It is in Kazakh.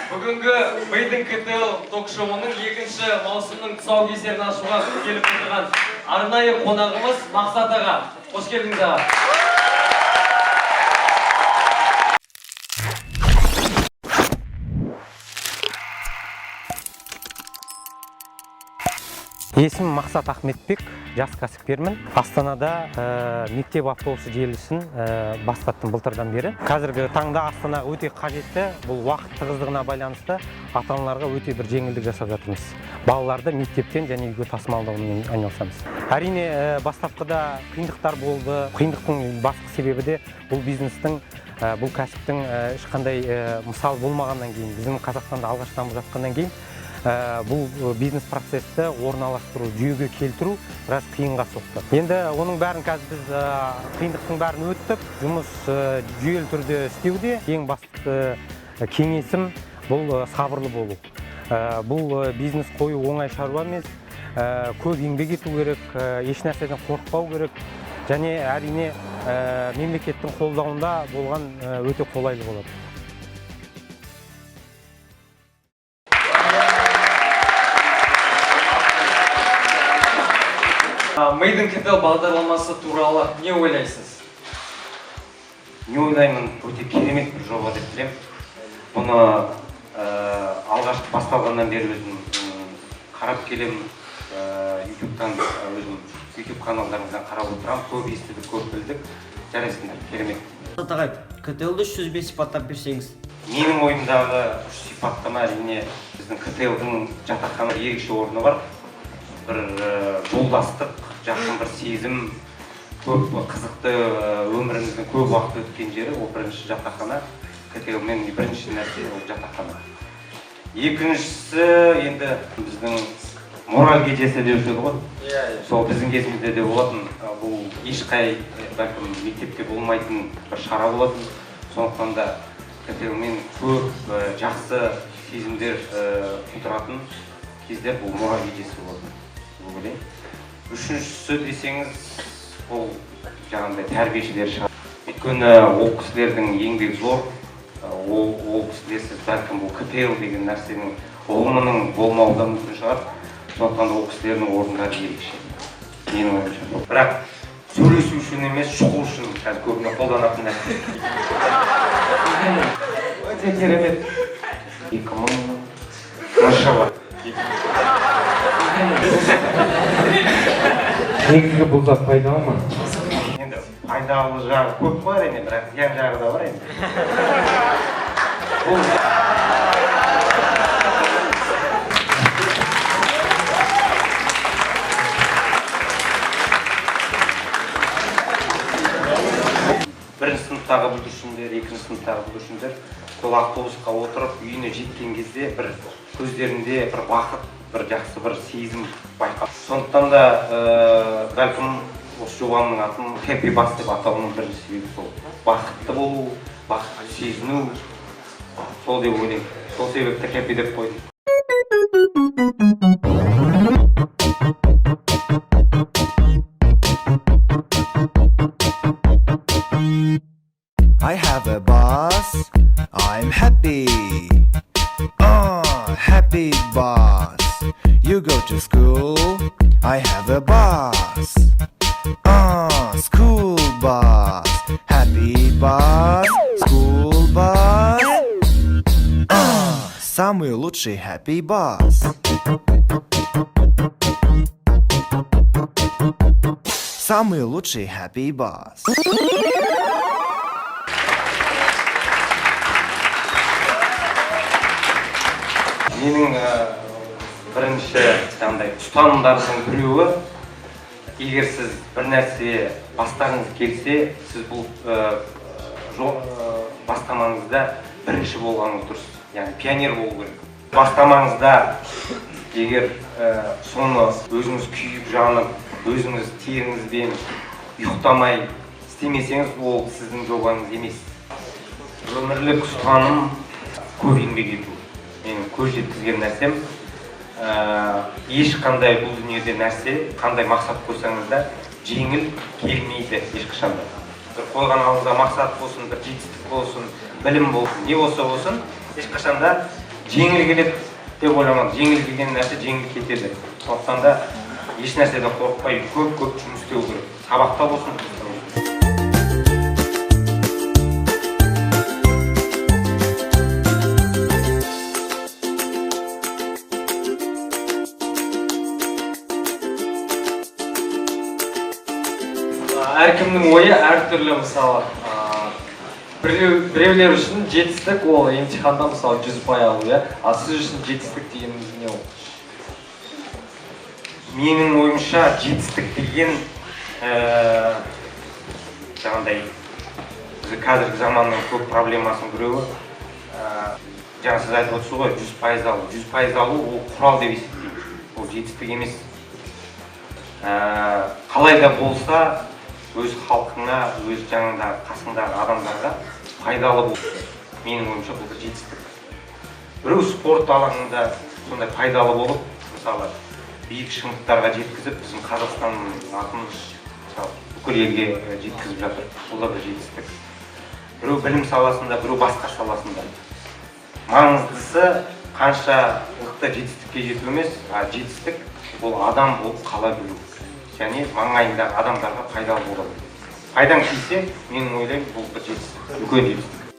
Бүгінгі Made in КТЛ ток-шоуының екінші маусымның тұсаукесерін ашуға келіп отырған арнайы қонағымыз Мақсат аға. Қош келдіңіз, аға. Есімім Мақсат Ахметбек, жас кәсіпкермін. Астанада мектеп автобусы желісін бастаттым былтырдан бері. Қазіргі таңда Астанаға өте қажетті, бұл уақыт тығыздығына байланысты ата аналарға өте бір жеңілдік жасап жатырмыз. Балаларды мектептен және үйге тасымалдаумен айналысамыз. Әрине, бастапқыда қиындықтар болды. Қиындықтың басты себебі де бұл бизнестің, бұл кәсіптің ешқандай мысал болмағаннан кейін, біздің Қазақстанда алғаш дамып жатқаннан кейін, бұл бизнес процесті орналастыру, жүйеге келтіру біраз қиынға соқты. Енді оның бәрін қазір біз қиындықтың бәрін өттік, жұмыс жүйелі түрде істеуде. Ең басты кеңесім бұл сабырлы болу. Бұл бизнес қою оңай шаруа емес, көп еңбек ету керек, еш нәрседен қорықпау керек және, әрине, мемлекеттің қолдауында болған өте қолайлы болады. Made in КТЛ бағдарламасы туралы не ойлайсыз? Не ойлаймын? Өте керемет бір жоба деп білемін. Бұны алғашқы басталғаннан бері өзім қарап келемін. Ютубтан, өзім Ютуб каналдарыңыздан қарап отырамын. Көп естідік, көп білдік. Жарайсыңдар, керемет. Мақсат ағай, КТЛ-ды үш сөзбен сипаттап берсеңіз. Менің ойымдағы үш сипаттама: әрине, біздің КТЛ-дың жатақханада ерекше орны бар, бір жолдастық, жақын бір сезім, көп қызықты өміріміздің көп уақыт өткен жері ол бірінші жатақхана. КТЛ мен бірінші нәрсе ол жатақхана. Екіншісі енді біздің мораль кешесі деуші еді ғой. Иә. Сол біздің кезімізде де болатын. Бұл ешқай, бәлкім, мектепте болмайтын бір шара болатын. Сондықтан да КТЛ мен көп жақсы сезімдер тудыратын кездер бұл мораль кешесі болатын деп ойлаймын. Үшіншісі десеңіз, ол жаңағыдай тәрбиешілер шығар, өйткені ол кісілердің еңбегі зор. Ол кісілерсіз бәлкім бұл КТЛ деген нәрсенің ұғымының болмауы да мүмкін шығар. Сондықтан да ол кісілердің орындары ерекше менің ойымша. Бірақ сөйлесу үшін емес, шұқу үшін қазір көбіне қолданатын нәрсе. Өте керемет. 2000 жылы. Негізгі бұл зат пайдалы ма? Енді пайдалы жағы көп қой, әрине, бірақ зиян жағы да бар енді бұл. Бірінші сыныптағы бүлдіршіндер, екінші сыныптағы бүлдіршіндер сол автобусқа отырып үйіне жеткен кезде бір көздерінде бір бақыт, бір жақсы бір сезім байқап. Сондықтан да бәлкім, осы жобамның атын Happy Bus деп атауымның бірінші себебі сол бақытты болу, бақытты сезіну сол деп ойлаймын. Сол себепті Happy деп қойдым. I have a bus. I'm happy. Ah, happy bus. You go to school. I have a bus. Ah, school bus. Happy bus. School bus. Ah, самый лучший happy bus. Самый лучший happy bus. Менің бірінші жаңағыдай ұстанымдарымның біреуі: егер сіз бір нәрсе бастағыңыз келсе, сіз бұл бастамаңызда бірінші болғаныңыз дұрыс, яғни пионер болу керек бастамаңызда. Егер соны өзіңіз күйіп жанып, өзіңіз теріңізбен ұйықтамай істемесеңіз, ол сіздің жобаңыз емес. Өмірлік ұстаным: көп еңбек ету. Менің көз жеткізген нәрсем, ешқандай бұл дүниеде нәрсе, қандай мақсат қойсаңыз да, жеңіл келмейді ешқашан да. Бір қойған алдыңызға мақсат болсын, бір жетістік болсын, білім болсын, не болса болсын, ешқашан да Жеңіл келеді деп ойламаңыз. Жеңіл келген нәрсе жеңіл кетеді. Сондықтан да еш нәрседен қорықпай, көп көп жұмыс істеу керек, сабақта болсын, жұмыста болсын. Әркімнің ойы әртүрлі. Мысалы, біреулер үшін жетістік ол емтиханда, мысалы, 100 ұпай алу, иә. Ал сіз үшін жетістік дегеніңіз не ол? Менің ойымша, жетістік деген жаңағыдай біз қазіргі заманның көп проблемасының біреуі, жаңа сіз айтып отырсыз ғой, 100% алу. 100% алу ол құрал деп есептеймін, ол жетістік емес. Қалай да болса өз халқыңа, өз жаныңдағы, қасыңдағы адамдарға пайдалы бол, менің ойымша, бұл бір жетістік. Біреу спорт алаңында сондай пайдалы болып, мысалы, биік шыңдықтарға жеткізіп, біздің Қазақстанның атын, мысалы, бүкіл елге жеткізіп жатыр, бұл да бір жетістік. Біреу білім саласында, біреу басқа саласында. Маңыздысы қанша мықты жетістікке жету емес, а жетістік ол адам болып қала білу және маңайындағы адамдарға пайдалы бола білу. Пайдаң тисе, мен ойлаймын, бұл бір жетістік, үлкен жетістік.